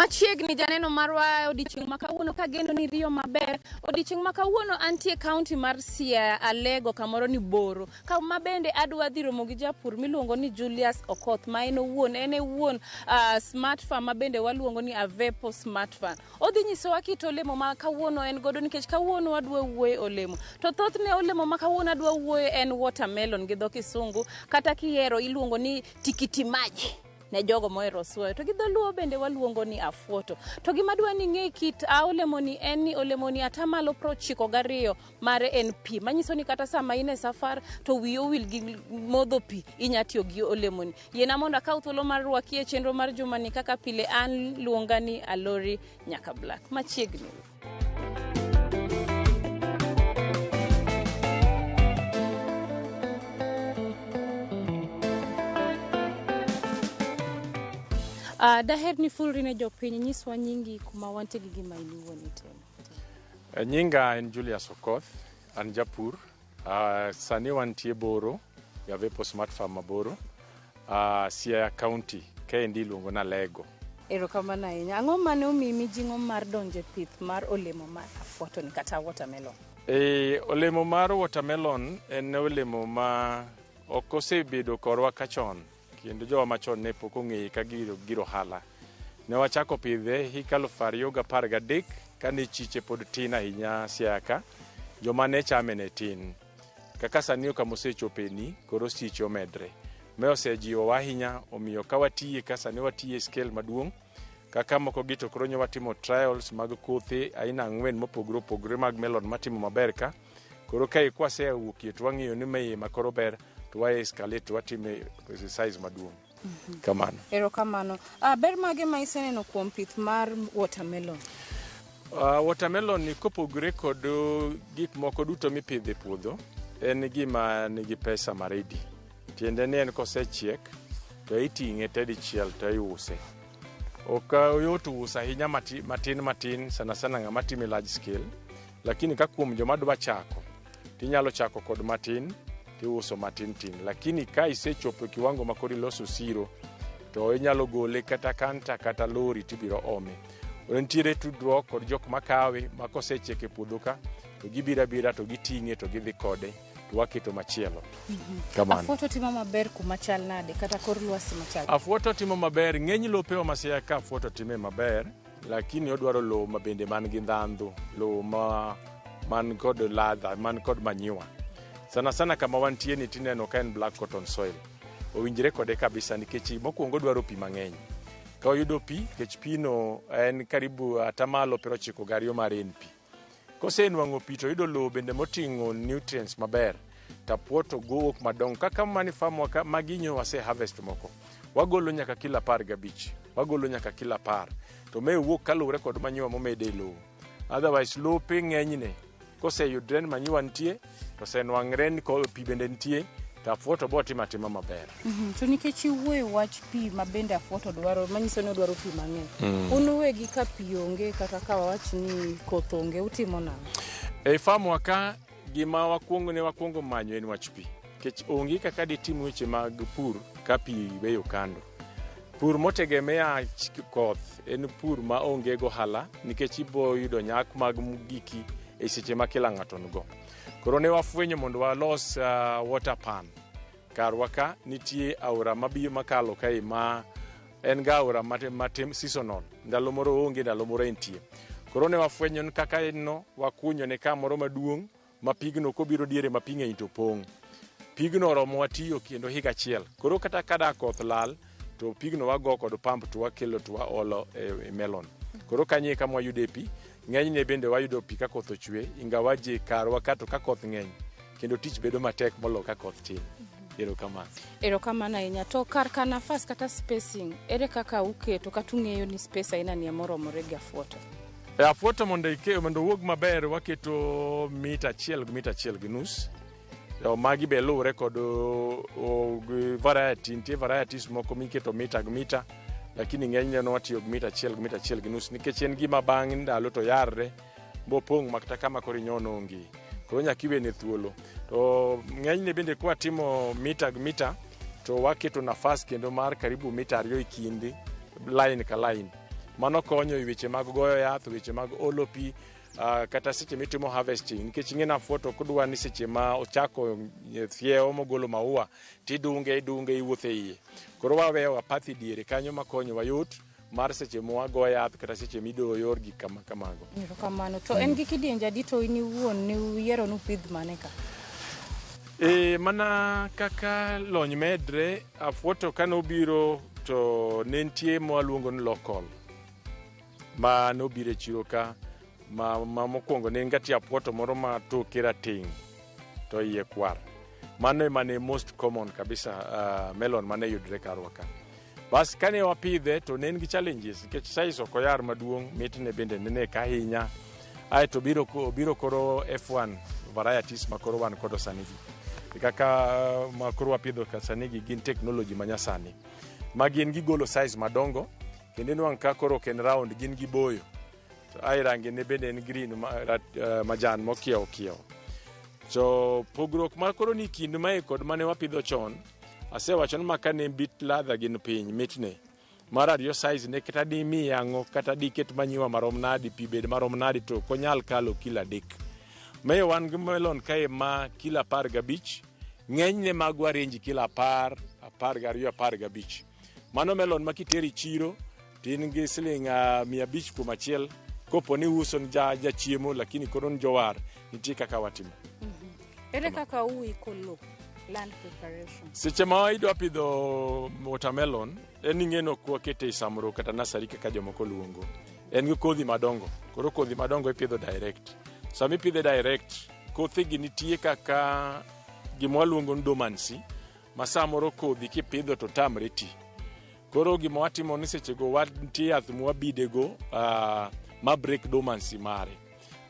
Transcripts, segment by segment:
Machiegni janeno marwa e odiechieng' ma kawuono kageno ni riyo maber. Odiechieng' ma kawuono antie kaunti mar Siaya, Alego kamoro ni Boro. Kama bende adwa dhi romo gi japur miluongo ni Julius Okoth ma en owuon en e wuon smart farm ma bende waluongo ni Avepo Smart Farm. Odhi nyisowa kit olemo ma kawuono en godo nikech kawuono wadwa wuoye olemo. To thothne olemo ma kawuono adwa wuoye en watermelon gi dho kisungu kata kihero iluongo ni tikiti maji ne jogo mohero suoyo. To gi dholuo bende waluongo ni afuoto. To gima adwa ni ing'e kit olemoni en ni olemoni atamalo 92 mare en pi. Manyiso ni kata sama in e safar to wiyi owil gi modho pi, inya tiyo gi olemoni. Yiena mondo akaw thuolo mar rwaki e chenro mar jumani kaka pile an luonga ni Alori Nyaka Black. Machiegni. Daher ni fulri ne jopiny, nyiswa nyingi kuma wantie gi gima in iwuon itimo. Nyinga en Julius Okoth, an japur. Sani wantie Boro, Yavepo Smart Farm ma Boro, Siaya County, kaendi iluongo ni Alego. Erokamano ahinya. Ang'o mane omiyi mijing'o mar donjo e pith mar olemo mar afuoto ni kata watermelon? Olemo mar watermelon en olemo ma ok osebedo korwa ka chon, kendo jowa machon ne pok ong'eye ka gir ohala. Ne wachako pidhe hik 2013 kane chiche pod tin ahinya Siaya ka, joma ne chame ne tin. Kaka sani kama osechopeni, koro siche omedre. Me osejiwowa ahinya, omiyo ka watiye ka sani watiye e scale maduong', kaka moko gi to koro nyo watimo trials mag kothe aina 4 mopogore opogore mag melon matimo maber ka. Koro kae kwasewuokie to wang'iyo ni mae ma koro ber, to wa escalate to watime size maduong'. Kamano. Erokamano. Ber mage ma iseneno kuom pith mar watermelon? Watermelon ni kopogore kod gik moko duto mipidho e puodho, en gima nigi pesa maredi. Tiende ni en kosechiek to iting'e te dichiel to iuse. Ok oyot uso ahinya matin matin, sana sana ng'ama time large scale. Lakini ka kuom joma dwa chako, tinyalo chako kod matin, tiuso matin tin. Lakini ka isechopo e kiwango ma koro iloso siro, to inyalo gole kata kanta kata lori tibiro ome. Nitiere tudruok kod jok makawe ma kosechiek e puodho ka, to gibiro abira to giting'e to gidhi kode to waketo machielo. Kamano. Afuoto timo maber kuma chal nade kata kor lwasi machal? Afuoto timo maber, ng'eny lopewa ma Siaya ka afuoto time maber, lakini odwaro lowo ma bende man gi ndhandhu, lowo ma man kod ladha, man kod manyiwa. Sana sana kama wantie ni tineno ka en black cotton soil. Owinjre kode kabisa nikech mokwongo odwaro pi mang'eny. Ka oyudo pi, nikech pino en karibu atamalo 92 mar en pi. Kosenwang'o pi to oyudo lowo bende moting'o nutrients maber, to apuoto wuok madongo. Kaka mani farm wa ka, magi nyo wase harvest moko. Wagolo nyaka kilo 15, wagolo nyaka kilo 10. To mae wuok kaluwore kod manyiwa momede e lowo. Otherwise lope ng'enyne koseyudre ni manyiwa nitie, to osenwang're ni pi bende nitie, to afuoto bo timo atima maber. To nikech iwuoyo wach pi ma bende afuoto dwaro, manyiso ni odwaro pi mang'eny. Un uwegi ka pi onge kata ka wawach ni koth onge, utimo nang'o? E farm wa ka, gima wakwongo ne wakwongo manyo en wach pi. Nikech onge kaka ditim weche mag pur ka pi weyo kando. Pur motegemea koth en pur ma onge gohala nikech ibo yudo nyak mag giki e seche ma kila ng'ato nigo. Koro ne wafwenyo mondo walos water pan. Karwa ka nitie aora mabiyo makalo kae ma en ga aora matin seasonal. Ndalo moro onge, ndalo moro entie. Koro ne wafwenyo ni kaka en no, wakunyo ne kamoro maduong' ma pigno kobiro diere ma pi ng'eny to pong'. Pigno oromowa tiyo kendo higa achiel. Koro kata ka da koth lal, to pigno wago kod pump to wakelo to waolo e melon. Koro kanyo e kama wayude pi. Ng'enyne bende wayudo pi ka koth ochwe, ingawaje karwa ka to ka koth ng'eny, kendo tich bedo matek moloyo ka koth tin. Erokamano. Erokamano ahinya. To kar ka nafas kata spacing, ere kaka uketo kata ung'eyo ni space aina ni emoromore gi afuoto? E afuoto mondo owuog maber waketo mita 1 gi mita 1.5. To magi be luwore kod variety, nitie varieties moko miketo mita gi mita, lakini ng'enyne ne watiyo gi mita 1 gi mita 1.5 nikech en gima bang' ndalo to yarre bopong' makata kama koro inyono onge. Koro nyaka iwene thuolo. To ng'enyne bende kwatimo mita gi mita to waketo nafas kendo mar karibu mita 2 e kind line ka line. Mano konyo e weche mag goyo yath, weche mag olo pi, kata seche mitimo harvesting, nikech ing'e ni afuoto ok dwa ni seche ma ochako thiewo mogolo maua tidunge idunge iwuotho e iye. Koro waweyo apath e diere kanyo makonyowa yot mar seche mwago yath kata seche midoyo gik kama kamago. Erokamano. To en gi kidienje adi to in iwuon ne uyiero ni upidh mane ka? E, mana kaka lony medre, afuoto kanobiro to ne nitie mwaluongo ni local ma nobiro e chiro ka ma mokwongo ne en ga tie apuoto moro ma toke rateng' to iye kwar. Mano ema ne most common kabisa melon mane yudre karwa ka. Bas kane wapidhe to ne en gi challenges nikech size ok oyar maduong', mitne bende ne nek ahinya. Aeto biro koro F1 varieties ma koro wan kodo sani gi. Kaka ma koro wapidho ka sani gi gin technology manyasani. Ma gin gigolo size madongo kendo inwang'o ka koro ok en round gin giboyo. To ae rangi ne bende en green majan mokiewo kiewo. To pogruok ma koro ni kind mae kod mane wapidho chon, asewacho ni maka ne bit ladha gin piny mitne. Mar ariyo size ne kata dimiye ang'o kata diket manyiwa marom nadi pi bed marom nadi to ok onyal kalo kilo 3. Mae wan gi melon kae ma kilo 15, ng'enyne magwa range kilo 10, 12, 15. Mano melon ma kitero e chiro to in gi siling 500 kuom achiel kopo ni uso ni jachiemo lakini koro ni jowar nitie kaka watimo. Ere kaka uiko lo? Land preparation. Seche ma idwa pidho watermelon, en ing'e ni ok wakete e samro kata nursery kaka jomoko luongo. En gi kodhi madongo. Koro kodhi madongo ipidho direct. Sama ipidhe direct, kothegi nitie kaka gima waluongo ni dormancy, ma samoro kodhi kipidho to tamre ti. Koro gima watimo ni sechego nitie yath mwabidego ma break dormancy mare.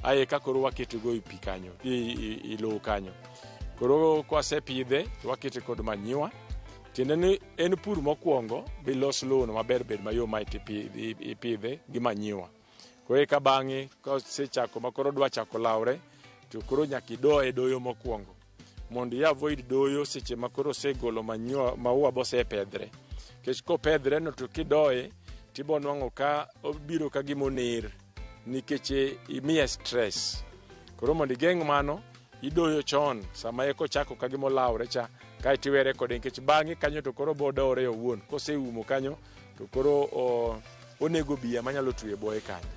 Ae ka koro waketego e pi kanyo, i lowo kanyo. Koro kwasepidhe to wakete kod manyiwa. Tiende ni en pur mokwongo bilos lowo no maber bed mayom aeto ipidhe gi manyiwa. Koro eka bang'e kosechako ma koro dwa chako lawre to koro nyaka idoye doyo mokwongo mondo i avoid doyo seche ma koro osegolo manyiwa maua bosepedhre. Nikech kopedhre no to kidoye tibo nwang'o ka obiro ka gima oner nikech imiye stress. Koro mondo igeng' mano, idoyo chon sama eka ochako ka gima olawre cha kaeto iwere kode nikech bang'e kanyo to koro bodore owuon. Koseumo kanyo to koro onego biya manyalo twi e bwoye kanyo.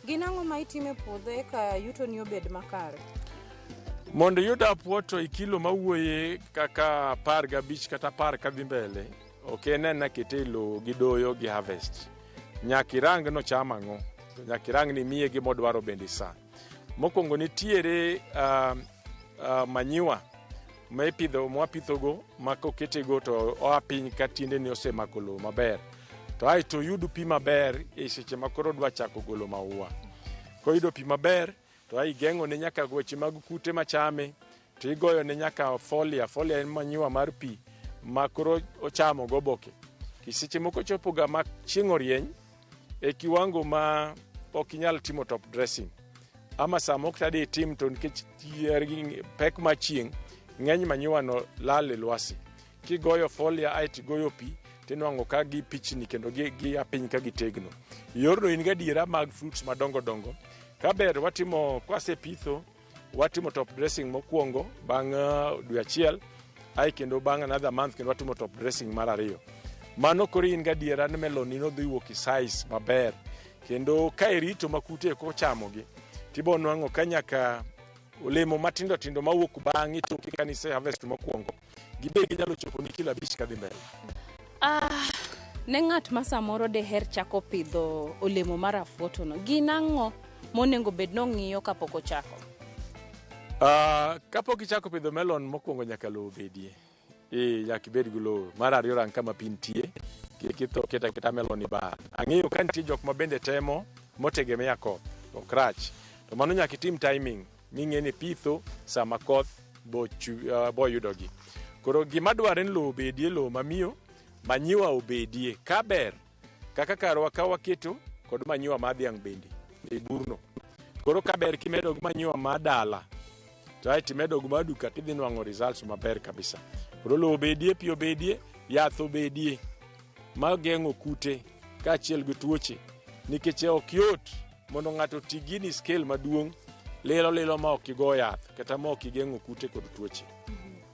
Gin ang'o ma itimo e puodho eka yutoni obed makare? Mondo iyud apuoto e kilo mawuoye kaka 15 kata 10 kadhi mbele, ok en ena kete e lowo gi doyo gi harvest. Nyaka irang nochamo ang'o, to nyaka irang ni imiye gimodwaro bende sa. Mokwongo nitiere manyiwa ma ipidho mwapithogo ma koketego to oa piny ka tiendene osemako lowo maber. To aeto oyud pi maber e seche ma koro odwa chako golo maua. Koyudo pi maber to ai igeng'one nyaka weche mag kute machame to igoyone nyaka folia. Folia en manyiwa mar pi ma koro ochamo goboke. Seche moko chopo ga ma chieng' orieny e kiwango ma ok inyal timo top dressing. Ama samoro kata ditim to nikech pek mar chieng' ng'eny manyiwa no lal e lwasi. Kigoyo folia aeto igoyo pi tinwang'o ka gipichni kendo gia piny ka gitegno. Yorno in gadiera mag fruits madongo dongo. Kaber watimo kwasepitho watimo top dressing mokwongo bang' dwe achiel ae kendo bang' another month kendo watimo top dressing mar ariyo. Mano koro in gadiera ni melon ni nodhi wuok e size maber kendo ka irito ma kute ok ochamogi tibo nwang'o ka nyaka olemo matindo tindo mawuok bang'e toke kanise harvest mokwongo gibe ginyalo chopo ni kilo 5 kadhi mbele. Ne ng'at ma samoro deher chako pidho olemo mar afuoto no, gin ang'o monego bed nong'iyo kapok ochako? Kapok ichako pidho melon mokwongo nyaka lowo bedie. Nyaka ibed gi lowo. Mar ariyo rang kama pi nitie. Kik itho ket aketa melon i bar. Ang'eyo ka nitie jok ma bende temo motegemea koth. Ok rach. To mano nyaka itim timing ming'e ni pitho sama koth boyudogi. Koro gima dwarre ni lowo obedie, lowo mamiyo, manyiwa obedie. Ka ber, kaka karwa ka waketo kod manyiwa mar dhiang' bende e burno. Koro ka ber kimedo gi manyiwa mar dala, to aeto imedo gi mar duka tidhi nwang'o results maber kabisa. Koro lowo obedie, pi obedie, yath obedie mageng'o kute. kaachiel gi tuoche nikech ok yot mondo ng'ato oti gini scale maduong' lilo lilo ma ok igo yath kata ma ok igeng'o kute kod tuoche.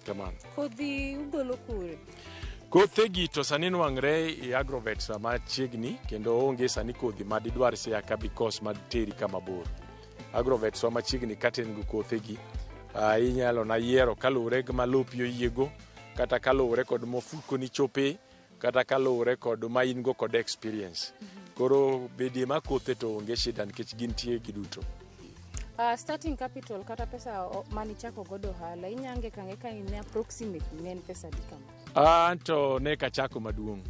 Kamano. Kodhi ugolo kure? Kothe gi to sani nwang're e agrovet sama chiegni kendo onge sani kodhi madidwar Siaya ka because madteri kama bor. Agrovet wa machiegni kata en gi kothe gi inyalo na yiero kaluwore gi ma lopi oyiego kata kaluwore kod mofuko ni chope kata kaluwore kod ma in go kod experience. Koro bedie ma kothe to onge shida nikech gintie giduto. Starting capital kata pesa manichako godo ohala inyange kange ka in approximately ne en pesa adi kama? An to ne kachako maduong'.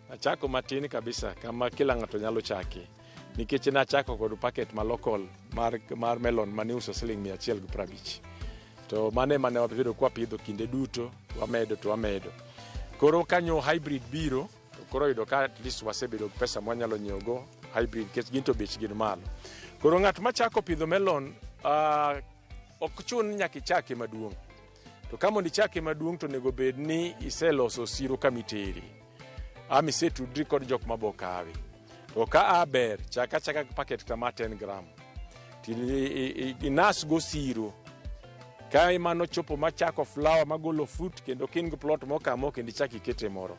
Achako matin kabisa kama kila ng'ato nyalo chake. Nikech nachako kod packet ma local mar melon mane iuso siling 150. To mano ema ne wabedo kwapidho kinde duto, wamedo to wamedo. Koro kanyo hybrid biro, to koro yudo ka at least wasebedo gi pesa mwanyalo nyiewo go hybrid nikech gin to bechgi ni malo. Koro ng'at machako pidho melon ok chun ni nyaka ichake maduong'. To ka mondo ichake maduong' to onego bed ni iseloso siro kamitere. Ama isetudri kod jok mabo kawe. To ka a ber, chak achaka gi packet kata mar 10 gram. To inas go siro. Ka mano chopo machako flower magolo fruit kendo ka in gi plot mokamo kendo ichak ikete moro.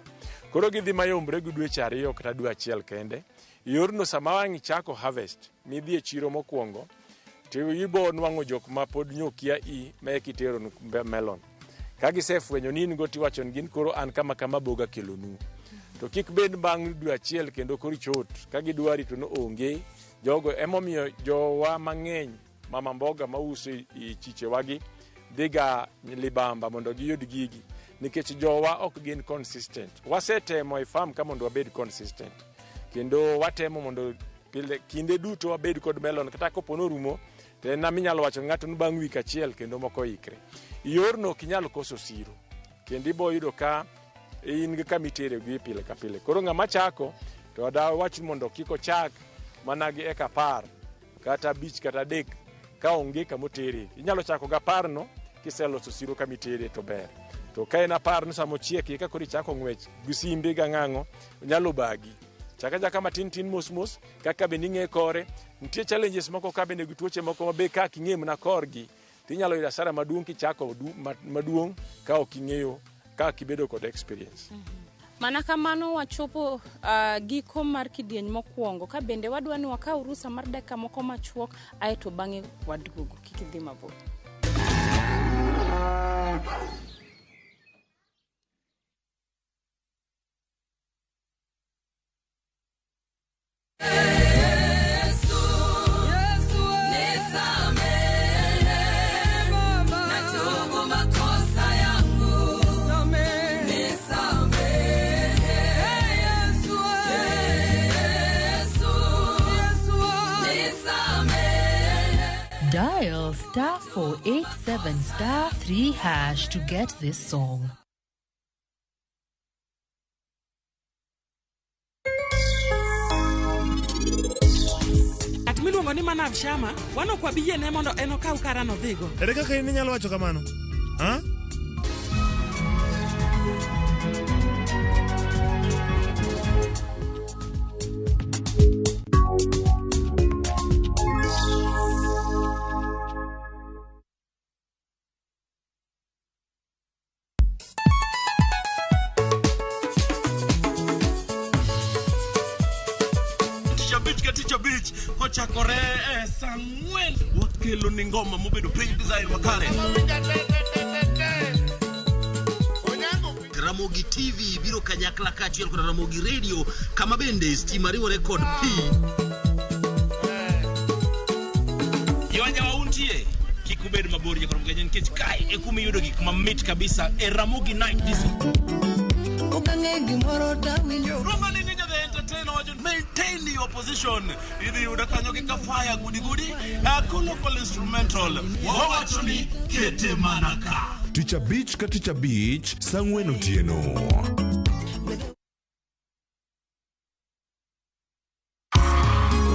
Koro gidhi mayombre gi dweche 2 kata dwe achiel kende. Yorno sama wang' ichako harvest, midhi e chiro mokwongo, to ibo nwang'o jok ma pod nyokia i ma eka itero melon. Ka gisefwenyo ni in go tiwacho ni gin koro an kama kama boga kelonu. To kik bed bang' dwe achiel kendo koro ichot. Ka gidwari to no onge. Jogo emomiyo jowa mang'eny mama mboga mauso i chichewagi dhiga libamba mondo giyud gigi nikech jowa ok gin consistent. Wasetemo e farm ka mondo wabed consistent kendo watemo mondo pile kinde duto wabed kod melon kata kopo norumo to en minyalo wacho ng'ato ni bang' wik achiel kendo moko ikre. Yorno ok inyal koso siro kendo ibo yudo ka in gi kama itere gi pile ka pile. Koro ng'ama chako to dawach ni mondo kik ochak mana gi eka 10 kata 5 kata 3 ka onge kamotere. Inyalo chako gi 10 no kiseloso siro kamitere to ber. To ka en 10 no sama ochiek eka koro ichako ng'wech gi simbe gang'ang'o nyalo bagi. Chak achaka matin tin mos mos kaka bende ing'e kore. Nitie challenges moko ka bende gi tuoche moko ma be ka ok ing'e mana korgi tinyalo yudo asara maduong' kichako maduong' ka ok ing'eyo ka ok ibedo kod experience. Mana kamano wachopo giko mar kidieny mokwongo ka bende wadwa ni wakaw rusa mar dakika moko machuok aeto bang'e waduogo kik idhi mabor. Natubu makosa yangu, nisamehe. Yesu, nisamehe. Dial *487*3# to get this song. Ng'at miluongo ni Manav Sharma, wan ok wabi yiene mondo en okaw karano odhigo. Ere kaka in inyalo wacho kamano? Ha? Tich abich ka tich abich kochakore e saa 4 wakelo ni ngoma mobedo piny design makare. Ramogi TV biro kanyakla kaachiel kod Ramogi Radio kama bende stima riwore kod pi. Jowajawa untie kik ubed mabor jakoro mgenye nikech kae e kuma iyudo gik mamit kabisa e Ramogi Night Disco. Okang'e gimoro tawinjo. Roma ni Ninja the Entertainer wacho maintain your position. Idhi yuda kanyo gi kafaya gudi gudi local instrumental. Wawacho ni kete mana ka. Tich abich ka tich abich saa 4 otieno.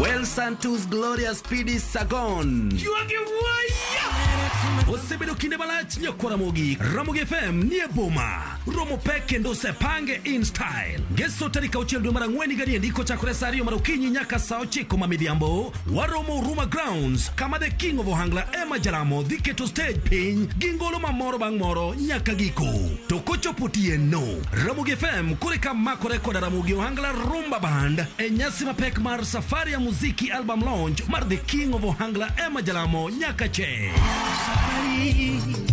Well Santos Gloria Speedy Sagon. Yuagi waya! Osebedo kinde malach nyakwar Ramogi. Ramogi FM nie boma. Romo pek kendo osepange in style. Ngeso tarik 6 dwe mar 4 higa niendi kochakore sa 2 mar okinyi nyaka sa 9 ma midhiambo. Waromo Huruma Grounds kama the king of Ohangla Emma Jalamo dhi keto stage piny gi ngolo mamoro bang' moro nyaka giko. To kochopo otieno, Ramogi FM koro eka makore koda Ramogi Ohangla Rumba Band e nyasi mapek mar Safari ya Muziki album launch mar the king of Ohangla Emma Jalamo nyaka che.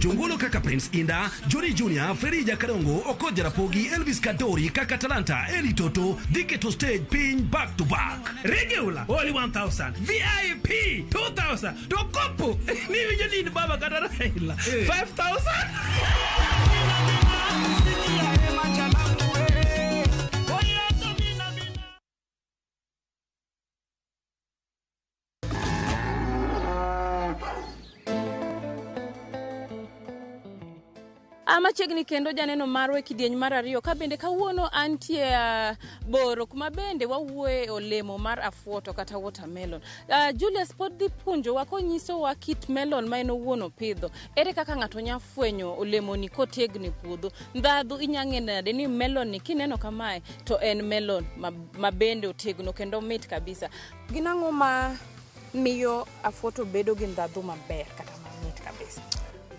Jongolo kaka Prince Inda, Johnny Junior, Ferija Kadongo, Okoja Rapogi, Elvis Kadori, kaka Talanta, Eli Toto, dhi keto stage piny back to back. Regular only 1000, VIP 2000, to kopo niwinjo ni in baba kata Raila 5000. Machiegni kendo janeno marwa e kidieny mar 2 ka bende kawuono antie Boro kuma bende wawuoye olemo mar afuoto kata watermelon. Julius pod dhi puonjowa konyisowa kit melon ma en owuon opidho. Ere kaka ng'ato nya fwenyo olemoni kotegno e puodho? Ndhadhu inya ng'e nade ni melon ni kineno kamae to en melon ma bende otegno kendo mit kabisa. Gin ang'o ma miyo afuoto bedo gi ndhadhu maber kata mamit kabisa?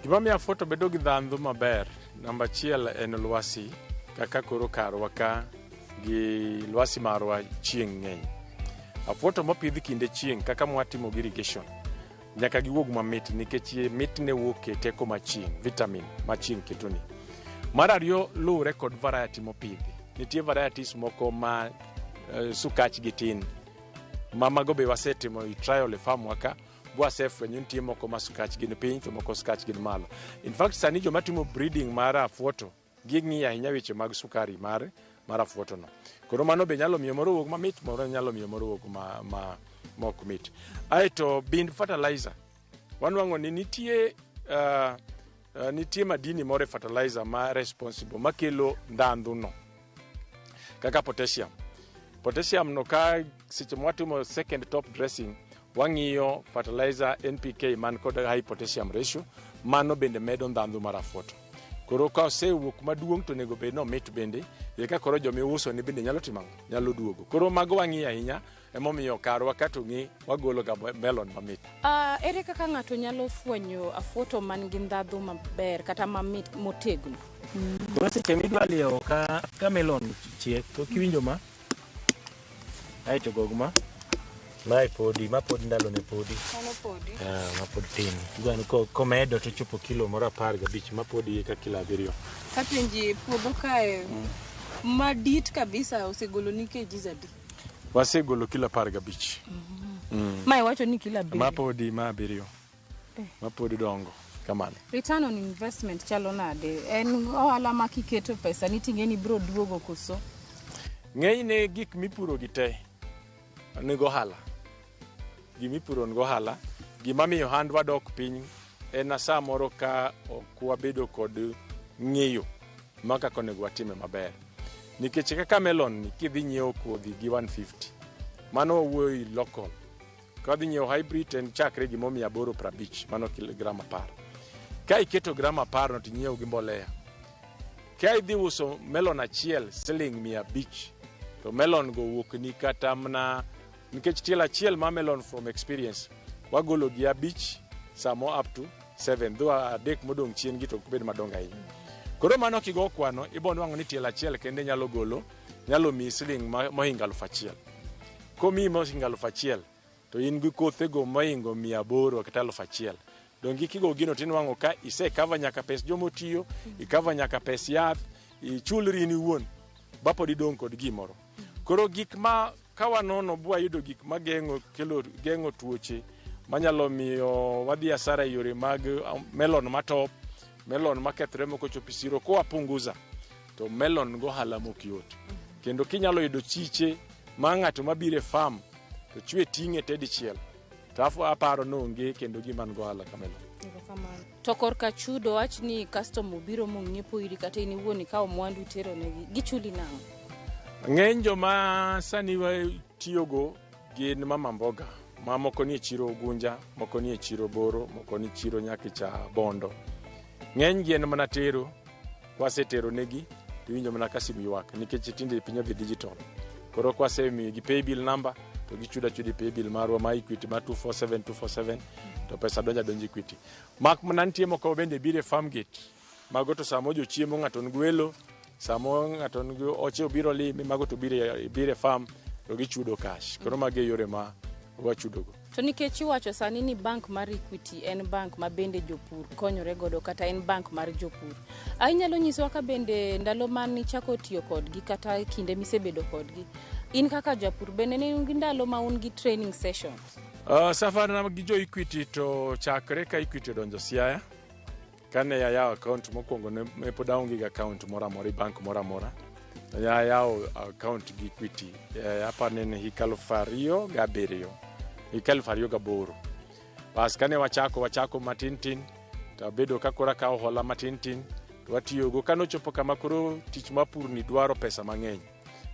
Gima miyo afuoto bedo gi ndhandhu maber, namba achiel en lwasi, kaka koro karwa ka gi lwasi marwa chieng' ng'eny. Afuoto mopidh kinde chieng' kaka mwatimo gi irrigation, nyaka giwuog mamit nikech mitne wuok e teko ma chieng', vitamin ma chieng' ketoni. Mar ariyo luwre kod variety mopidhi. Nitie varieties moko ma sukach gi tin, ma mago be wasetimo i trial e farm wa ka, bwasefwenyo nitie moko ma sukach gin piny to moko sukach gin malo. In fact sani joma timo breeding mar afuoto ging'iyo ahinya weche mag sukari mar afuoto no. Koro mano be nyalo miyo moro wuog mamit, moro nyalo miyo moro wuog ma mok mit. Aeto bind fertilizer. Wanwang'o ni nitie nitie madini moro e fertilizer ma responsible makelo ndhandhu no. Kaka potassium. Potassium no ka seche mwatimo second top dressing wang'iyo fertilizer NPK man kod high potassium ratio, mano bende medo ndhandhu mar afuoto. Koro ka osewuok maduong' to onego bed ni omit bende, eka koro jomiuso ni bende nyalo timo ang'o? Nyalo duogo. Koro mago wang'iyo ahinya, emomiyo karwa ka to ng'i wagolo ga melon mamit. Ere kaka ng'ato nyalo fwenyo afuoto man gi ndhadhu maber kata mamit motegno? Koro seche midwa liewo ka melon chiek to kiwinjo ma aeto gog ma mae podi ma pod ndalone podi. Mano podi. Ma pod tin. Idwa ni komedo to chopo kilo moro 15 ma podi eka kilo 7. Kapenji puodho kae madit kabisa osegolo ni kgs adi? Wasegolo kilo 15. Ma iwacho ni kilo 7. Ma podi ma 7. Ma podi dongo kamano. Return on investment chalo nade? En ohala ma kiketo pesa ni ting'e ni biro duogo koso? Ng'enyne gik mipuro gi te nigo ohala. Gimipuro nigo ohala. Gima miyo ohandwa dok piny en samoro ka ok wabedo kod ng'eyo ma kaka onego watime maber. Nikech kaka melon ni kidhi nyiewo kodhi gi 150, mano wawuoyo i local. Ka wadhi nyiewo hybrid en chakre gimo 850, mano gram 10. Ka iketo gram 10 no tinyiewo gi mbolea. Ka idhi uso melon achiel siling 500, to melon go wuok ni kata mana nikech tielo achiel ma melon from experience wagolo gi 5 samo up to 7 dho 3 modong' chien gi to ok bed madongo ahinya. Koro mano kigo kwano ibo nwang'o ni tielo achiel kende nyalo golo nyalo miyi siling mohingo 1000. Komiyi mohingo 1000 to in gi kothego mohingo 800 kata 1000. Donge kigo gino tinwang'o ka isekava nyaka pes jomotiyo, ikava nyaka pes yath, ichulri in iwuon, ba pod idong' kod gimoro. Koro gik ma ka wanono bwayudo gik ma geng'o tuoche manyalo miyo wadhi hasara e yore mag melon matop, melon makethre mokochopo e siro, kowapunguza to melon go ohala mok yot. Kendo kinyalo yudo chiche ma ng'ato mabiro e farm to chwe ting'e te dichiel, to aparo ni onge kendo gima ni go ohala ka melon. To korka chudo, wach ni customer obiro mong'iepo iri kata in iwuon ikawo mwandu itero negi, gichuli nang'o? Ng'eny joma sani tiyogo gin mama mboga Ma moko nie chiro Ugunja, moko nie chiro Boro, moko nie chiro nyaka cha Bondo. Ng'eny gi en mana tero, kwasetero negi to iwinjo mana ka simu ywak nikech tinde piny odhi digital. Koro kwasemiyogi paybill number to gichudo achuda e paybill marwa ma Equity ma 247 247 to pesa donjo adonja Equity. Mak mana nitie moko bende biro e farm gate. Mago to samo jochiemo ng'ato nigi welo, samo ng'ato nigi oche obiro lime, mago to biro e farm to gichudo cash. Koro mago e yore ma wachudogo. To nikech iwacho sani ni bank mar Equity en bank ma bende jopur konyore godo kata en bank mar jopur. Inyalo nyisowa ka bende ndalo mane ichako tiyo kodgi kata kinde misebedo kodgi, in kaka japur bende ne un gi ndalo ma un gi training sessions? Safar na gi jo Equity to chakre ka Equity odonjo Siaya, kane ayawo account mokwongo ne pod aonge gi account moro amora e bank moro amora. Ne ayawo account gi Equity, aparo ni en hik 2007, hik 2008. Bas kane wachako matin tin, to abedo ka koro akawo hola matin tin, to watiyogo. Kanochopo kama koro tich mar pur ni dwaro pesa mang'eny.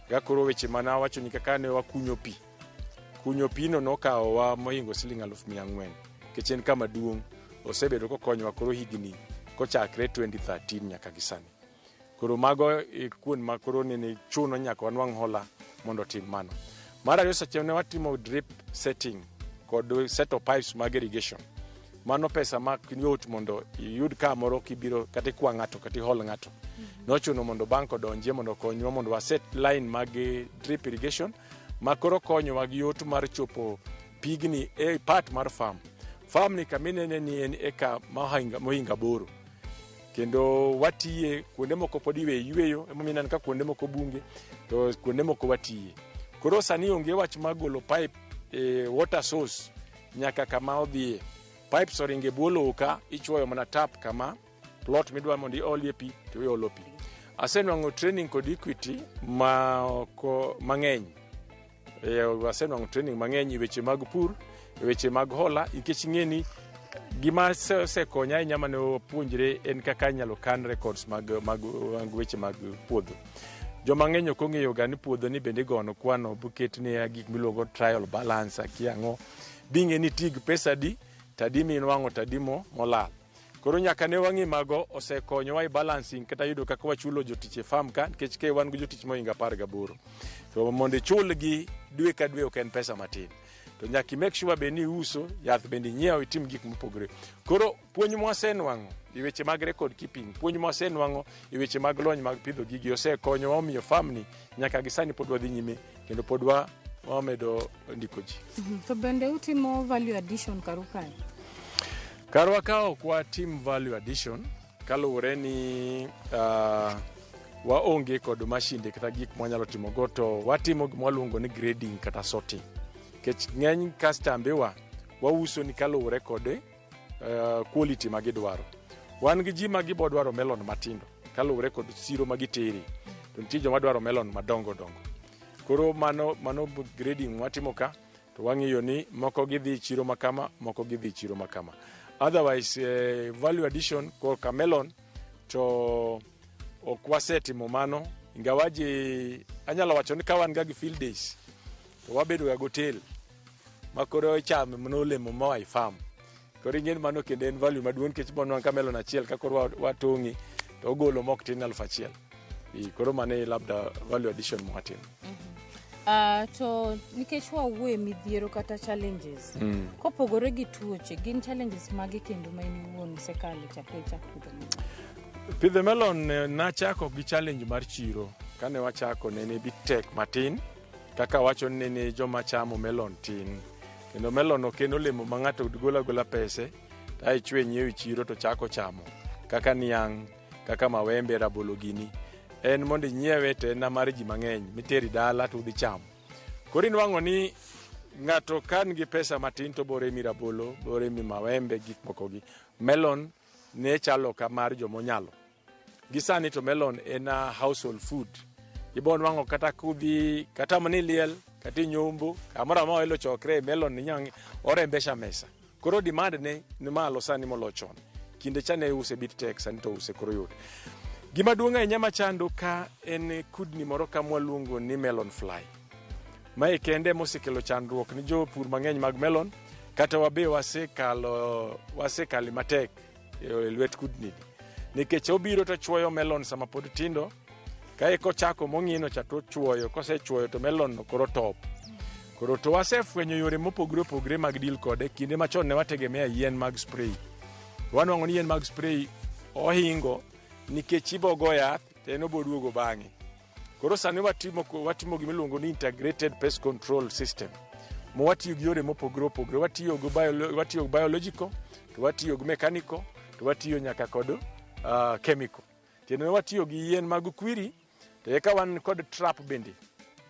Ka koro weche mane awacho ni kaka ne wakunyo pi. Kunyo pi no nokawowa mohingo siling 400,000. Nikech en kama duong', osebedo kokonyowa koro higni kochakre 2013 nyaka gi sani. Koro mago e kuond ma koro nene chuno nyaka wanwang' hola mondo otim mano. Mar ariyo seche ne watimo drip setting kod seto pipes mag irrigation. Mano pesa ma yot mondo iyud kamoro kibiro kata ikwa ng'ato kata ihol ng'ato. Nochuno mondo bank odonjie mondo okonywa mondo waset line mag drip irrigation ma koro konyowa gi yot mar chopo pigni e part mar farm. Farm ni kaminene ni en eka mohingo 8. Kendo watiye kuonde moko pod iwe yweyo, emomiyo ineno ka kuonde moko bunge to kuonde moko watiye. Koro sani onge wach mar golo pipe e water source nyaka kama odhiye. Pipes oringo e bwo lowo ka, ichuoyo mana tap kama plot midwa mondo iolie pi to iolo pi. Asenwang'o training kod Equity mang'eny. Asenwang'o training mang'eny e weche mag pur, e weche mag hola, nikech ing'e ni gima osekonya ahinya mane wapuonjre en kaka inyalo kan records mag weche mag puodho. Joma ng'eny ok ong'eyo ga ni puodho ni bende igono kwano buket ni gik miluongo trial balance akia ang'o. Bing'e ni tig pesa adi, tadi minwang'o tadi molal. Koro nyaka ne wang'i mago osekonyowa e balancing kata yudo kaka wachulo jotich e farm ka, nikech ke wan gi jotich mohingo 18. To mondo ichulgi dwe ka dwe ok en pesa matin. To nyaka i make sure be ni iuso, yath bende inyiewo, itim gik mopogore. Koro puonj mwasenwang'o e weche mag record keeping, puonj mwasenwang'o e weche mag lony mag pidho gigi osekonyowa omiyo farm ni nyaka gi sani pod wadhi nyime kendo pod wamedo ndiko ji. To bende utimo value addition karu kae? Karwa ka ok watim value addition kaluwore ni waonge kod mashinde kata gik mwanyalo timo go, to watimo gima waluongo ni grading kata sorting. Nikech ng'eny kastambe wa wauso ni kaluwore kod quality ma gidwaro. Wan gi ji ma gibo dwaro melon matindo kaluwore kod siro ma gitere, to nitie joma dwaro melon madongo dongo. Koro mano grading mwatimo ka, to wang'iyo ni moko gidhi chiro makama, moko gidhi chiro makama. Otherwise, value addition korka melon to ok wasetimo mano, ingawaje anyalo wacho ni ka wan ga gi field days to wabedo ga gotel ma koro ichamo mana olemo moa e farm. Koro ing'e ni mano kendo en value maduong' nikech bonwang' ka melon achiel ka koro watong'e to ogolo mok tin 1000. Koro mano e labda value addition mwatimo. To nikech wawuoye midhiero kata challenges, kopogore gi tuoche, gin challenges mage kendo ma in iwuon isekale chakre ichak pidho melon? Pidho melon nachako gi challenge mar chiro. Kane wachako nene bit tek matin, kaka wacho ni nene joma chamo melon tin. Kendo melon ok en olemo ma ng'ato golo agola pese, to ae ichwe nyiewo e chiro to chako chamo. Kaka niang', kaka mawembe, rabolo gini. En mondo inyiewe to en mar ji mang'eny, miteri dala to udhi chamo. Koro inwang'o ni ng'ato ka nigi pesa matin to boremi rabolo, boremi mawembe, gik moko gi. Melon ne chalo ka mar jomonyalo. Gi sani to melon en a household food. Ibo nwang'o kata kudhi, kata mana iliel, kata inyombo, kamoro amora oelo chokre, melon ni nyang' orembesha mesa. Koro demand ne ni malo sani moloyo chon. Kinde cha ne use bit tek, sani to use koro yot. Gima duong' ahinya machando ka en kudni moro ka mwaluongo ni melon fly. Mae kende mosekelo chandruok ni jopur mang'eny mag melon, kata wabe wasekalo wasekale matek e lwet kudni. Nikech obiro to chuoyo melon sama pod tindo, kae kochako mong'ino cha to chuoyo, kosechuoyo to melon no koro top. Koro to wasefwenyo yore mopogore opogore mag deal kode. Kinde machon ne wategemea yien mag spray. Wanwang'o ni yien mag spray ohingo nikech ibogo yath to en oboduogo bang'e. Koro sani watimo, watimo gimiluongo ni integrated pest control system ma watiyo gi yore mopogore opogore. Watiyo gi watiyo gi biological, to watiyo gi mechanical, to watiyo nyaka kod chemical. Tiende ni watiyo gi yien mag kwiri, to eka wan kod trap bende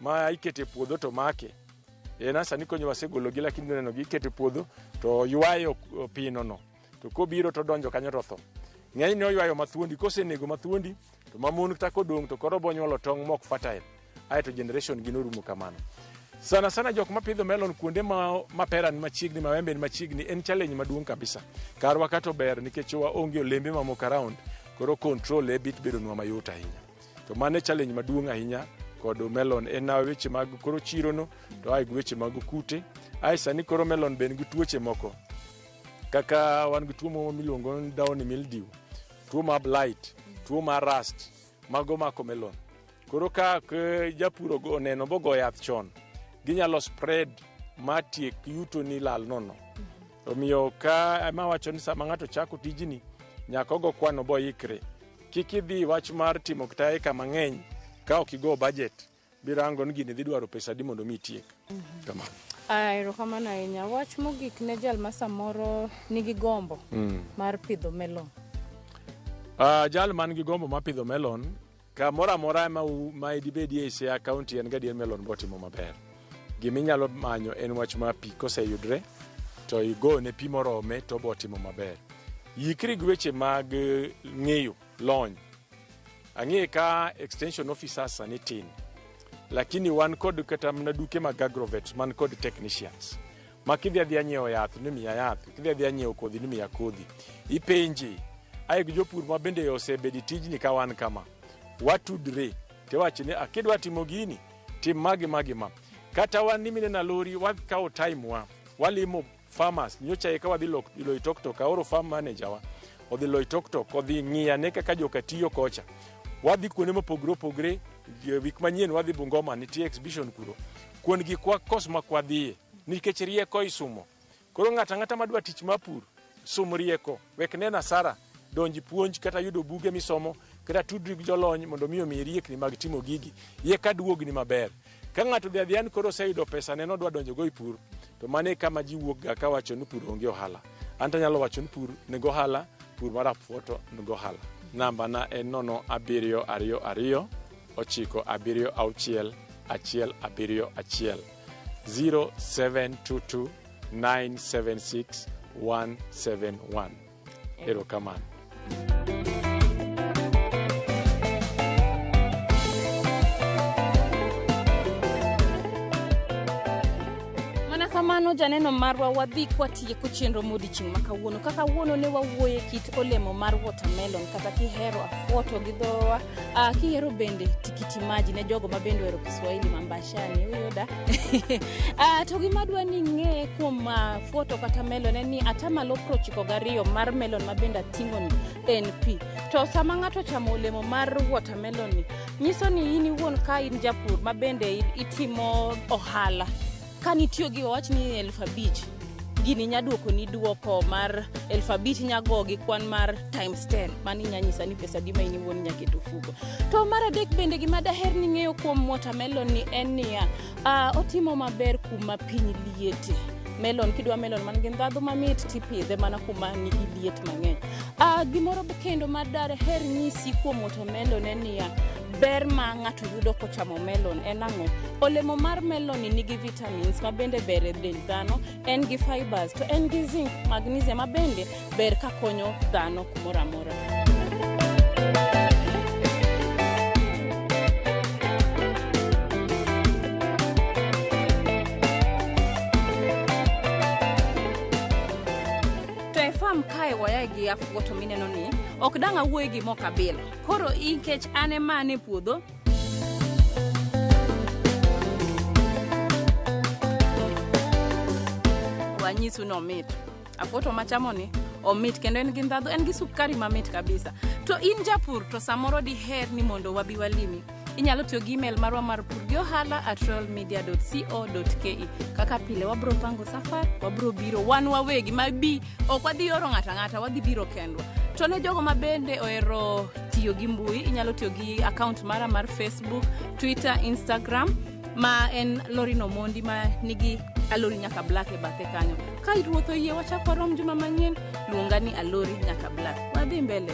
ma iketo e puodho to make. En sani konyo wasegologi, lakini neno gi iketo e puodho to ywayo pino no, to kobiro to donjo kanyo to tho. Ng'enyne oywayo mathuondi, kosenego mathuondi to mamon kata kodong' to koro bonyuolo tong' mok fertile, aeto generation gi norumo kamano. Sana sana jok mapidho melon kuonde ma mapera ni machiegni, mawembe ni machiegni, en challenge maduong' kabisa. Karwa kata ber nikech waonge olembe mamoko around, koro control e bit bedonwa mayot ahinya. To mano e challenge maduong' ahinya kod melon en na weche mag koro chiro no, to ae gi weche mag kute. Ae sani koro melon be nigi tuoche moko kaka wan gi tuo moro miluongo ni downy mildew, tuo mar blight, tuo mar rust, mago mako melon. Koro ka japur oneno bogo yath chon, ginyalo spread ma tiek yuto ni lal nono. Omiyo ka ema wacho ni sama ng'ato chako tijni, nyaka ogo kwano boikre. Kik idhi wach mar timo kata eka mang'eny ka ok igo budget, birango ni gini dhi dwaro pesa adi mondo mi itiek. Kamano. Erokamano ahinya. Wach mogik ne jal ma samoro nigi gombo mar pidho melon. Jal man gi gombo mar pidho melon, kamoro amora ma, ma dibedie e Siaya County en gadier melon botimo maber. Giminyalo manyo en wach mar pi koseyudre to igone pi morome to botimo maber. Yikri gi weche mag ng'eyo lony. Ang'e ka extension officers sani tin, lakini wan kod kata mana duke mag agrovet man kod technicians ma kidhi adhiya nyiewo yath ni miya yath, kidhi adhiya nyiewo kodhi ni miya kodhi. Ipenje ae gi jopur ma bende osebedo e tijni ka wan kama watudre tiwacho ni kidwa timo gini tim ma gi ma gi ma. Kata wan ni mineno lori wakawo time wa walimo farmers. Nyocha eka wadhi Loitoktok, aoro farm manager wa odhi Loitoktok odhi ng'iyane kaka joka tiyo kocha. Wadhi kuonde mopogore opogore. Wik manyien wadhi Bungoma, nitie exhibition kuro. Kuond gi kwa kos ma kwadhiye nikech rieko isumo. Koro ng'ato ang'ata madwa tich mar pur, sum rieko, wek neno asara, donj puonj kata yudo buge misomo, kata tudri gi jolony mondo mi omiyi riekni mag timo gigi, yeka duogni maber. Ka ng'ato dhi adhiya ni koro oseyudo pesa ne nodwa donjo go e pur, to mano e kama ji wuok ga kawacho ni pur onge ohala. An to anyalo wacho ni pur nigo ohala, pur mar afuoto nigo ohala. Namba na en 0722 976 171 0722 976 171. Erokamano. Mana kamano janeno marwa wadhi kwatieko chenro modiochieng' ma kawuono. Ka kawuono ne wawuoye kit olemo mar watermelon kata kihero afuoto gi dhowa, kihero bende tikiti maji ne jogo ma bende ohero Kiswahili mambashani uyuda. To gima adwa ni ing'e kuom afuoto kata melon en ni 92% mar melon ma bende ating'o ni en pi. To sama ng'ato ochamo olemo mar watermelon ni, nyiso ni in iwuon ka in japur ma bende itimo ohala. Ka nitiyo gi wawach ni 5,000, gini nya duoko ni duoko mar 5,000 nya go gi kwan mar times 10. Mano inya nyisa ni pesa adi ma in iwuon inya keto ofuko. To mar adek bende gima daher ni ng'eyo kuom watermelon ni en niya, otimo maber kuma piny liete. Melon, kidwa melon man gi ndhadhu mamit tipidhe mana kuma nigi liet mang'eny. Gimoro kendo ma daher nyisi kuom watermelon en niya, ber ma ng'ato yudo kochamo melon en ang'o? Olemo mar melon ni nigi vitamins ma bende ber e dend dhano, en gi fibers, to en gi zinc, magnesium ma bende ber ka konyo dhano kumoro amora. To e farm kae wayae gi afuoto mineno ni ok dang' awuoye gi mo kabila. Koro nikech an ema an e puodho. anyisu ni omit. Afuoto machamoni omit kendo en gi ndhadhu, en gi sukari mamit kabisa. To in japur to samoro diher ni mondo wabi walimi. Inyalo tiyo gi email marwa mar purgiohala@royalmedia.co.ke. Kaka pile wabro pango safar, wabro biro wan wawegi ma bi ok wadhi oro ng'ato ang'ata, wadhi biro kendwa. To ne jogo ma bende ohero tiyo gi mbui, inyalo tiyo gi account mara mar Facebook, Twitter, Instagram ma en Lorin Omondi ma nigi Alori Nyaka Black e bathe kanyo. Ka ruoth oyie wachak warom juma manyien, luonga ni Alori Nyaka Black. Wadhi mbele.